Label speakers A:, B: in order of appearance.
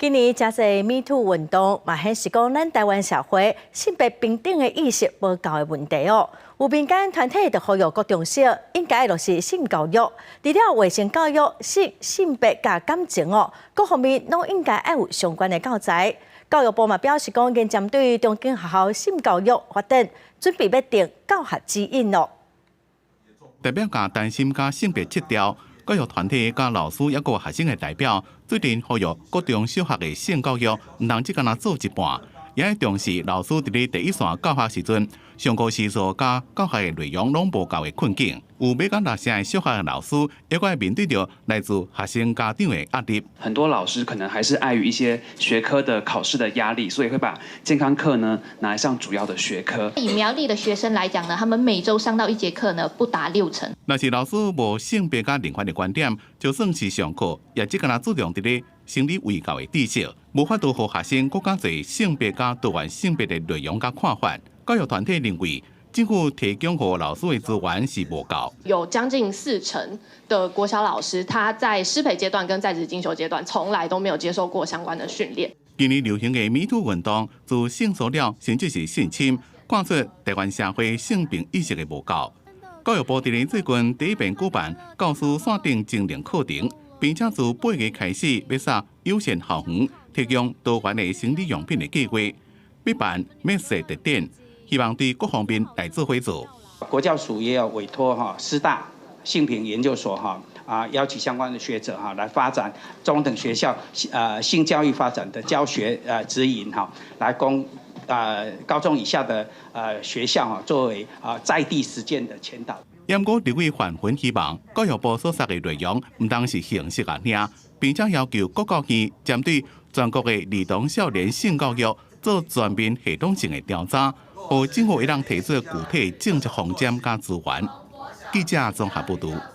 A: 今年誠濟 Me Too 運動，嘛顯示講咱台灣社會性別平等的意識無夠的問題哦。有民間團體就呼籲國中小應該落實性教育，除了衛生教育、性性別佮感情哦，各方面攏應該愛有相關的教材。教育部嘛表示講，現針對中間學校性教育發展，準備欲定教學指引咯。
B: 代表共擔心佮性別失調，教育團體佮老師抑閣學生的代表，最近呼籲國中小學的性教育毋通只干焦做一半，也愛重視老師佇咧第一線教學時陣，上課時數佮教學的內容攏無夠的困境。有欲到六成的小學的老師，抑閣愛面對著來自學生家長的壓力。
C: 很多老師可能還是礙於一些學科的考試的壓力，所以會把健康課呢拿來上主要的學科。
D: 以苗栗的學生來講呢，他們每週上到一節課呢，不達六成。
B: 若是老師無性別佮人權的觀點，就算是上課，也只干焦注重佇咧生理衛教的知識，無法度予學生閣較濟性別佮多元性別的內容佮看法。教育團體認為，政府提供予老師的資源是無夠。
E: 有將近四成的國小老師，他在師培階段跟在職進修階段，從來都沒有接受過相關的訓練。
B: 今年流行的 Me Too 運動，自性騷擾甚至是性侵，看出台灣社會性平意識的無夠。教育部佇咧最近第一遍舉辦教師線頂徵能課程，並且自8月開始欲送友善校園提供多元的生理用品的計劃，欲辦免稅特展，希望對各方面來做伙做。
F: 國教署也有委託哈師大性平研究所哈啊，邀請相關的學者哈來發展中等學校性教育發展的教學指引哈，來供高中以下的學校哈作為啊在地實踐的前導。
B: 毋過立委范雲希望教育部所說的內容毋單是形式爾爾，並且要求國教院針對全國的兒童少年性教育做全面系統性的調查，予政府會當提出具體政策方針佮資源。記者綜合報導。